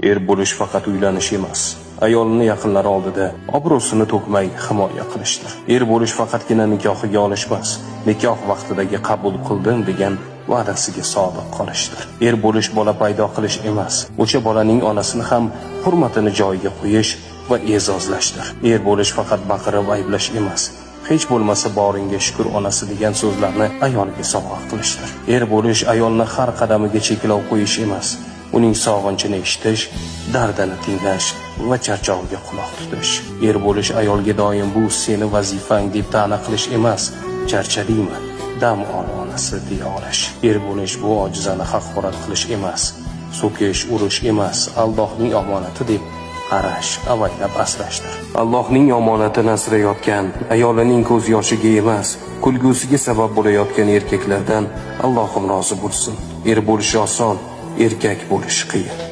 Er bo'lish faqat uylanish emas, ayolini yaqinlari oldida obro'sini to'kmay himoya qilishdir. Er bo'lish faqatgina nikohiga olish emas, nikoh vaqtidagi qabul qildim degan va'dasiga sodiq qolishdir. Er bo'lish bola paydo qilish emas, o'sha bolaning onasini ham hurmatini joyiga qo'yish va e'zozlashdir. Er bo'lish faqat baqirib ayblash emas, hech bo'lmasa boringga shukur onasi degan so'zlarni ayoliga sovg'a qilishdir. Er bo'lish ayolni har qadamiga cheklov qo'yish emas, uning sog'inchini eshitish, dardini tinglash va charchog'iga quloq tutish. Er bo'lish ayolga doim bu seni vazifang deb ta'na qilish emas, charchadingmi, dam ol onasi deya olish. Er bo'lish bu ojizani haqorat qilish emas, so'kish, urish emas, Allohning omonati deb qarash, avaylab asrashdir. Allohning omonatini asrayotgan, ayolining ko'z yoshiga emas, kulgusiga sabab bo'layotgan erkaklardan Allohim rozi bo'lsin. Er bo'lish oson, erkak bo'lish qiyin.